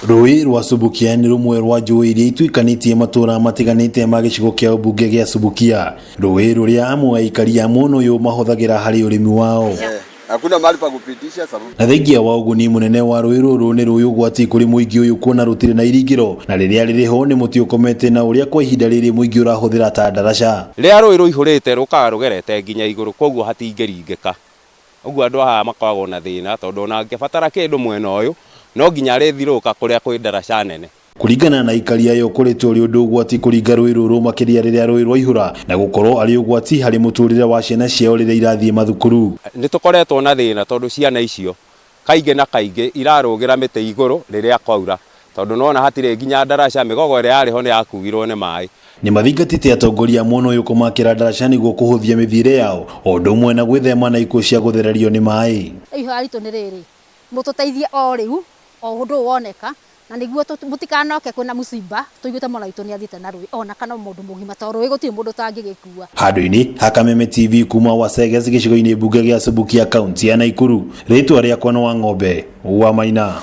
Rũĩ rwa Subukia nĩ rũmwe rwa njũĩ iria ituĩkanĩtie matũra matiganĩte ma gĩcigo kĩa ũmbunge gĩa Subukia. Rũĩ rũrĩa amwe aikari a mwena ũyũ mahũthagĩra harĩ ũrĩmi wao. Hakuna mahali pa kupitisha sababu Na thengia wa ũguni mũnene wa rũĩ rũrũ nĩ rũĩ ũgwati kũrĩ mũingĩ ũyũ kuona rũtirĩ na iringĩro na rĩrĩa rĩrĩ ho nĩ mũtĩ ũkomete na ũrĩa kwa ihinda rĩrĩ mũingĩ ũrahũthĩra ta ndaraca. Rĩrĩa rũĩ rũihũrĩte rũkaga rũgerete nginya igũrũ koguo hatingĩringĩka. Ũguo andũ haha makoragwo na thĩna tondũ ona angĩbatara kĩndũ mwena ũyũ no nginya arĩthiũrũrũka kũrĩa kwĩ ndaraca nene. Kũringana na aikari ayo ũkoretwo ũrĩ ũndũ ũgwati kũringa rũĩ rũrũ makĩria rĩrĩa rũĩ rwaihũra na gũkorwo arĩ ũgwati harĩ mũtũrĩre wa ciana ciao rĩrĩa irathiĩ mathukuru. Nĩ tũkoretwo na thĩna tondũ ciana icio kaingĩ na kaingĩ irarũgĩra mĩtĩ igũrũ rĩrĩa kwaura tondũ nĩwona hatirĩ nginya ndaraca, mĩgogo ĩrĩa yarĩ ho nĩ yakuirwo nĩ maĩ. Nĩ mathingatĩte atongoria a mwena ũyũ kũmakĩra ndaraca nĩguo kũhũthia mĩthiĩre yao o ũndũ ũmwe na gwĩthema na ikuũ cia gũthererio nĩ maĩ. Rĩu ihoya ritũ nĩ rĩrĩ, mũtũteithie o rĩu o ũndũ ũyũ woneka, na nĩguo mũtikanoke kwĩna mũcimba tũiguĩte mwana witũ nĩ athiĩte na rũĩ ona kana mũndũ mũgima tondũ rũĩ gũtirĩ mũndũ ũtangĩgĩkua. Handũ-inĩ ha Kameme TV kuma Waseges gĩcigo-inĩ mbunge gĩa Subukia kaunti ya Naikuru, rĩtwa rĩakwa nĩ Wang'ombe wa Maina.